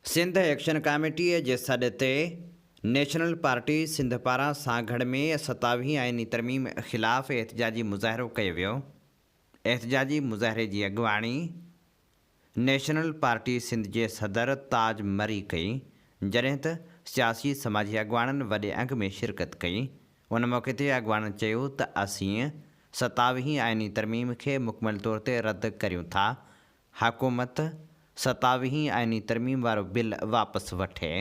Sindh action ڪاميٽيء جي سڏ تي نيشنل پارٽي سنڌ پاران سانگهڙ ۾ ستاويهين آئيني ترميم خلاف احتجاجي مظاهرو ڪيو ويو. احتجاجي مظاهري جي اڳواڻي نيشنل پارٽي سنڌ جي صدر تاج مري ڪئي، جڏهن ته سياسي سماجي اڳواڻن وڏي انگ ۾ شرڪت ڪئي. ان موقعي تي اڳواڻن چيو ته اسين ستاويهين آئيني ترميم کي مڪمل طور تي رد ڪريون ٿا، حڪومت ستاويهين آئيني ترميم وارو بل واپس وٺي.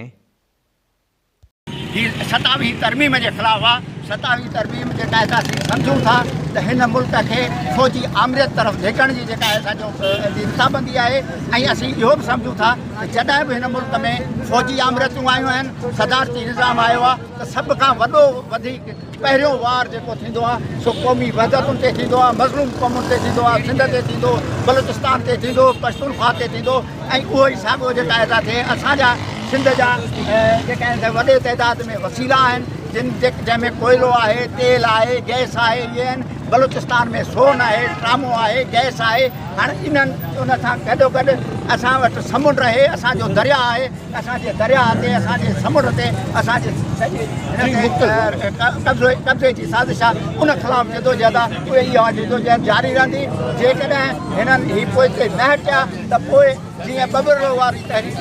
هي ستاويهين ترميم جي خلاف آ، ستاويهين ترميم جيڪا آهي سا اسين سمجهون ٿا ته هن ملڪ کي فوجي آمريت طرف ڌيڪڻ جي جيڪا آهي اسان جو جي رٿابندي آهي ۽ اسين اهو به سمجهون ٿا ته جڏهن به هن ملڪ ۾ فوجي آمريتون آيون آهن، صدارتي نظام آيو آ ته سڀ کان وڏو وڌيڪ پهريون وار جيڪو ٿيندو آهي سو قومي وحدتن تي ٿيندو آهي، مظلوم قومن تي ٿيندو آهي، سنڌ تي ٿيندو، بلوچستان تي ٿيندو، پشتونخوا تي ٿيندو ۽ اهو ئي ساڳيو جيڪا آهي سا ٿئي. اسان جا سنڌ جا جيڪا آهن سي وڏي تعداد ۾ وسيلا آهن جن جنهن ۾ ڪوئلو آهي، تيل آهي، گئس آهي اهي آهن، بلوچستان ۾ سون آهي، ٽرامو آهي، گئس آهي، هاڻي انهن ان سان گڏوگڏ اسان وٽ سمنڊ آهي، اسان جو درياء آهي. اسان جي درياهه تي، اسان جي سمنڊ تي، اسان جي سڄي هن تي قبضو قبضي جي سازش آهي، ان خلاف جدوجهد آهي، اهي اها جدوجهد جاري رهندي، جيڪڏهن هنن هي پوئتي نه هٽيا ته پوء جيئن ٻٻرلو واري تحريڪ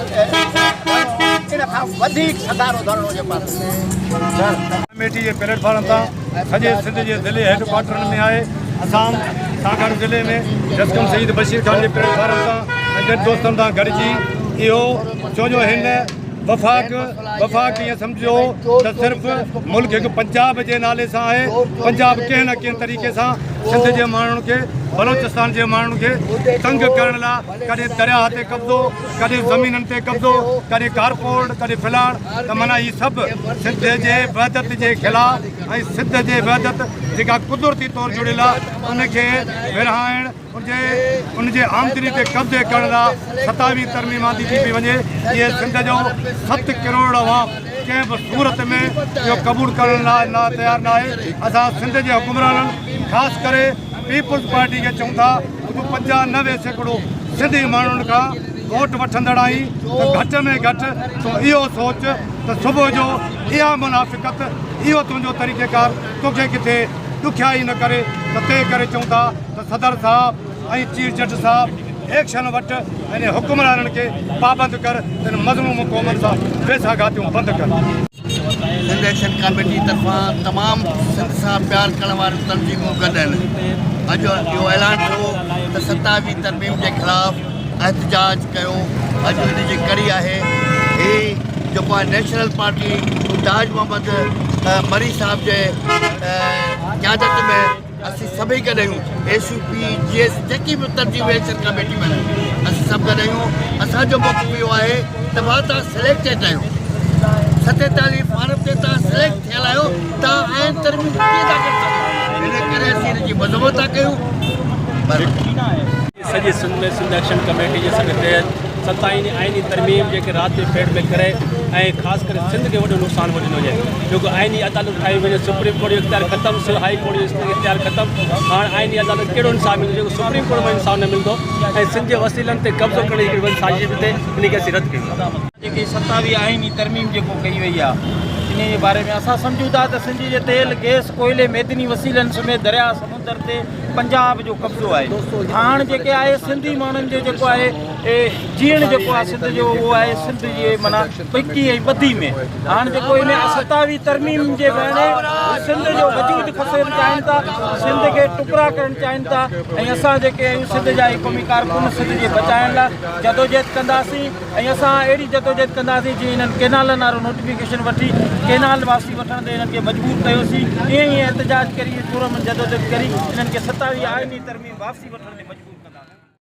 ان کان وڌيڪ سگهارو ڌرڻو جيڪو آهي. ڪميٽي جي پليٽ فارم تان سڄي سنڌ جي ضلعي هيڊ ڪوارٽرن ۾ آهي اسان سانگهڙ ضلعي ۾ جسقم شهيد بشير خان جي پليٽ فارم تان ۽ ٻين دوستن سان گڏجي اهو ڇو جو هن وفاق وفاق ائين سمجهيو ته صرف ملڪ هڪ پنجاب جي نالي سان آهي پنجاب ڪنهن نه ڪنهن طريقي سان سنڌ جي ماڻهن کي بلوچستان جي ماڻهن کي تنگ ڪرڻ لاء ڪڏهن درياهه تي قبضو ڪڏهن زمينن تي قبضو، ڪڏهن ڪارپورٽ، ڪڏهن فلاڻ ته معنيٰ هي سڀ سنڌ جي وحدت جي خلاف ۽ سنڌ جي وحدت جيڪا قدرتي طور جڙيل آهي ان کي ورهائڻ ان جي آمدني تي قبضي ڪرڻ لاء ستاويهين ترميم آندي ٿي پئي وڃي. اهي سنڌ جو ست ڪروڙ عوام ڪنهن به صورت ۾ اهو قبول ڪرڻ لاء تيار ناهي. اسان سنڌ جي حڪمرانن خاص ڪري پيپلز پارٽي کي چئون ٿا ته تون 95% سنڌي ماڻهن کان ووٽ وٺندڙ آهين ته گهٽ ۾ گهٽ تون اهو سوچ ته صبح جو اها منافقت اهو تنهنجو طريقيڪار توکي ڪٿي ڏکيائي نه ڪري ته تنهن ڪري چئون ٿا ته صدر صاحب ۽ چيف جسٽس صاحب ايڪشن وٺ ۽ حڪمرانن کي پابند ڪر ته ان مظلوم قومن سان ويساهه گهاتيون بند ڪن. سنڌ ايڪشن ڪاميٽي طرفان تمام سنڌ سان پيار ڪرڻ واريون تنظيمون گڏ آهن. اڄ اهو اعلان ٿيو ته ستاويهين ترميم جي خلاف احتجاج ڪيو اڄ ان جي ڪڙي آهي هي جيڪو آهي نيشنل پارٽي تاج محمد مري صاحب جي قيادت ۾ اسين سڀئي گڏ آهيون اي سي پي جي ايس جيڪي به تنظيمون ايڪشن ڪميٽي ۾ آهن اسين سڀ گڏ آهيون اسانجو موقف اهو آهي ته ڀاء تان سليڪٽيڊ آهيو 47 فارم تي تان سليڪٽ ٿيل آهيو تان آئين ترميم ڪيئن ٿا ڪري سگهو ان ڪري اسين ان جي مذمت ٿا ڪيون. سڄي سنڌ ۾ سنڌ ايڪشن ڪميٽي جي سڏ تحت ستائين آئيني ترميم جيڪي رات جي پيٽ ۾ ڪري ۽ خاص ڪري سنڌ کي وڏو نقصان ڏنو وڃي جيڪو آئيني عدالت ٺاهي وڃي سپريم ڪورٽ جو اختيار ختم هائي ڪورٽ جو اختيار ختم هاڻ آئيني عدالت ڪهڙو انصاف ملندو جيڪو سپريم ڪورٽ مان انصاف نه ملندو ۽ سنڌ جي وسيلن تي قبضو ڪرڻ جي هڪڙي وڏي سازش به ٿئي ان کي اسين رد ڪيون ٿا. جيڪي ستاويهه آئيني ترميم جيڪو ڪئي وئي آهي انهي جي باري ۾ اسان سمجهون ٿا ته سنڌ جي تيل، گئس، ڪوئلي، معدني وسيلن سميت درياء سمندر تي پنجاب جو قبضو آهي هاڻ جيڪي آهي سنڌي ماڻهن جو جيڪو آهي جيئڻ جيڪو آهي سنڌ جو اهو آهي سنڌ جي معنيٰ پڪي ۽ ٻڌي ۾ هاڻ جيڪو ان ستاويهه ترميم جي بهاني سنڌ جو وجود کسڻ چاهين ٿا سنڌ کي ٽڪرا ڪرڻ چاهين ٿا ۽ اسان جيڪي آهيون سنڌ جا هي قومي ڪارڪن سنڌ جي بچائڻ لاء جدوجهد ڪنداسين ۽ اسان اهڙي جدوجهد ڪنداسين جيئن انهن ڪينالن وارو نوٽيفڪيشن وٺي ڪينال واپسي وٺڻ تي انهن کي مجبور ڪيوسين ائين ئي احتجاج ڪري پرامن جدوجهد ڪري انهن کي 27 آئيني ترميم واپسي وٺڻ تي مجبور ڪيوسين.